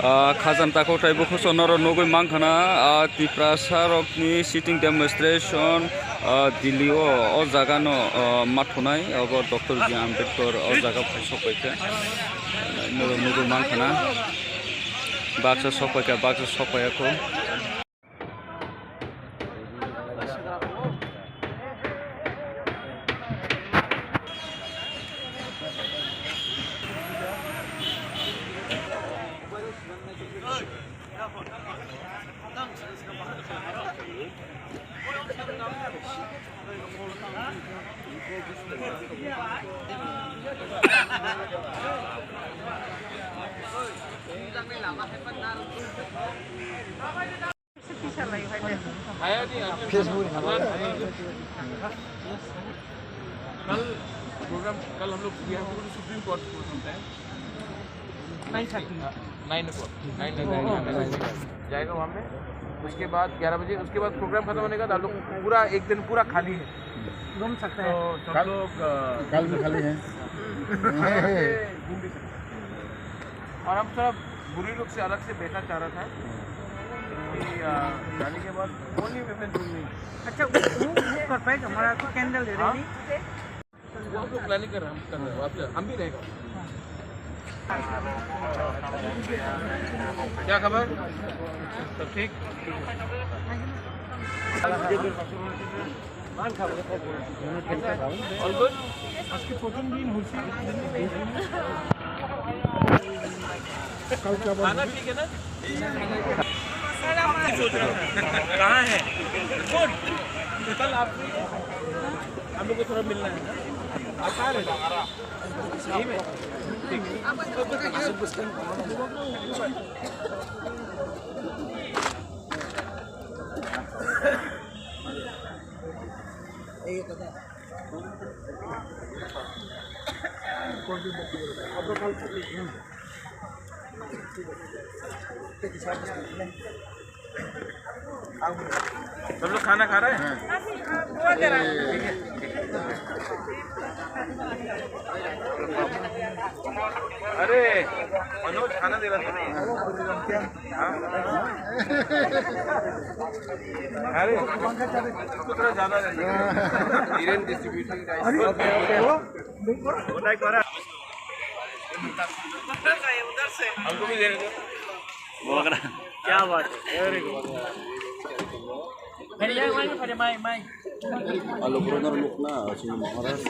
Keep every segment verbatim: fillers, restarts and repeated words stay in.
Ah, khajam takhuk tei bukhuk norok nugwi mankha na, ah, Tiprasa rokni sitting demonstration, ah, Delhi o, o jaga no, ah, mathunai, obo Doctor B R Ambedkar o jaga phai sok paikha. Norok nugwi mankha na, baksa sok paikha, baksa sok paiyakho. Facebook। कल प्रोग्राम, कल हम लोग यहाँ पे supreme court को सुनते हैं। Nine thirty. Nine ओ clock, nine ओ क्लॉक जाएगा वहाँ पे। उसके बाद ग्यारह बजे, उसके बाद प्रोग्राम खत्म होने के बाद आप लोग पूरा एक दिन पूरा खाली है। घूम सकते हैं। तो सब लोग, अ, कल भी खाली है। आराम से घूम भी सकते हैं। और हम थोड़ा बुरी लोग से अलग से बैठना चाह रहा था कि, अ, जाने के बाद only women room में। अच्छा, वो, वो कर पाएगा, हमारा तो कैंडल है, हाँ? रेडी? वो हम लोग प्लानिंग कर रहे हैं, हम कर रहे हैं, आप, हम भी रहेगा। क्या खबर? सब ठीक? All good? आज के प्रथम दिन होची। कल क्या बात? खाना ठीक है ना? कहाँ है? गुड। कल आप free है? हम लोग को थोड़ा मिलना है ना? आप आ रहे हो? यही में? ठीक। सब लोग खाना खा रहे हैं? हाँ। अरे, मनोज खाना दे रहा था। हाँ? अरे, इसको थोड़ा ज्यादा दे। Dhiren distributing rice. अरे, वो, वो, वो। हमको भी दे दो। क्या बात है, very good। Alo, brother, look na, sini Maharaj.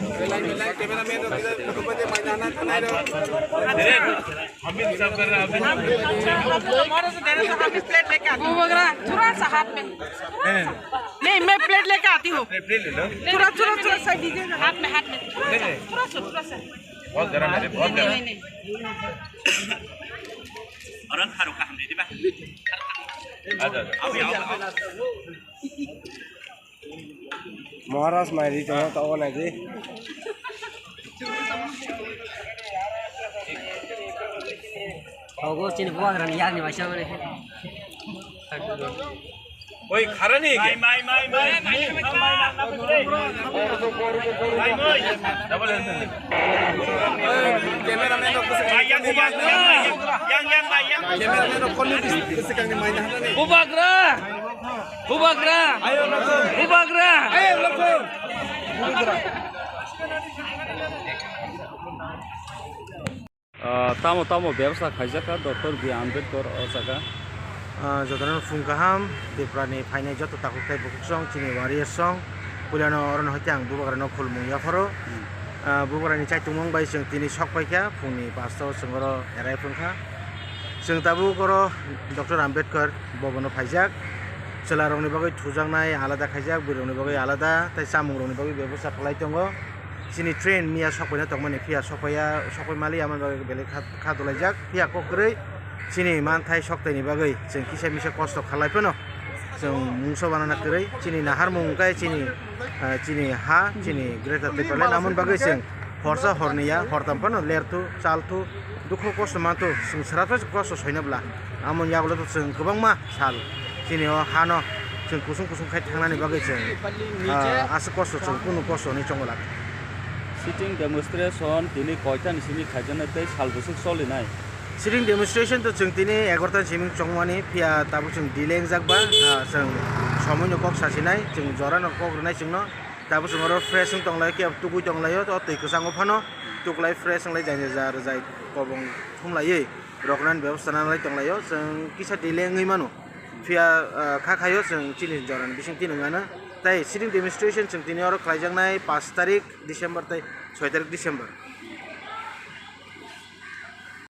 हम भी सब कर रहे हैं, अभी। प्लेट लेके आती हूँ। बुबगरा, थोड़ा सा हाथ में। नहीं, मैं प्लेट लेके आती हूँ। प्लेट ले लो। थोड़ा, थोड़ा, थोड़ा सा दीजिए ना। हाथ में, हाथ में। थोड़ा सा, थोड़ा सा, थोड़ा सा। बहुत गरम है, बहुत गरम। नहीं, नहीं, नहीं। Maharaj mai ri tongo, tongo nai di. Ogo chini bubagrani yani waisa mani. Oi, khara ni ke? Mai, mai, mai, mai. Double hand. Cameraman rok bwswk yang, yang, yang, yang. Cameraman rok kol ni bwswk yang ni mai na hana ni. Bubagra! Bubagra! Ayo, lokho. Bubagra! Ayo, lokho. Ah, tamo tamo bebsa khaijak kha Doctor B R Ambedkar o jaga. Ah, jotono phung kaham, Tripura ni phainai joto takhuk tei bukhuk song, chini warriors song, puilano oro no hai khe ang bubagra no khulumung yapharo. Hmm. Ah, bubagra ni chaitungmung bai chwng tini sok pai kha, phung ni pasta o chwng oro erai phung kha. Chwng tabuk oro Doctor Ambedkar bhavan o phaijak, chwla rok ni bagwi thujaknai alada khaijak, bwrwi rok ni bagwi alada tei chamung rok ni bagwi bebostha khlai tongo. Chini train miya sokpaina tongmani, phiya sokpaiya, sokpai maliya, aboni bagwi belai kha, kha dolaijak. Phiya kok kwrwi chini manthai soktaini bagwi chwng kisa misa kosto khalai phano. Chwng mungsa banana kwrwi, chini naharmung wngkha chini, ah, chini ha, chini Greater Tipraland. Amoni bagwi chwng horsa horni ya, hortam phano lerthu, chalthu, dukhu kosto manthu, chwng swrapsa kosto soina bwla. Amoni yagulo to chwng kwbangma sal chini o hano chwng kusung kusung khai thangnani bagwi chwng, ah, aswk kosto chwng kunu kosto hinwi chonglak. Sitting demonstration tini koitani simi khaijaknai tei sal bwswk solinai? Sitting demonstration to chwng tini egarota ni simi chongmani, phiya tabuk chwng delay wngjak ba, ah, chwng somoino kok sasinai, chwng jorano kok rwnai chwngno. Tabuk chwng oro fresh wng tonglaio, khe tugui tonglaio, o twi kwchango phano tuklai fresh wnglai, jai jai ja rwjai kobong thumlaiwi roknani bebosta nanglai tonglaio, chwng kisa delay wngwi mano. Phiya, ah, kha khaio chwng chini jorani bising tini wngmano. Tei sitting demonstration chwng tini oro khlaijaknai pash tarik December tei soi tarik December.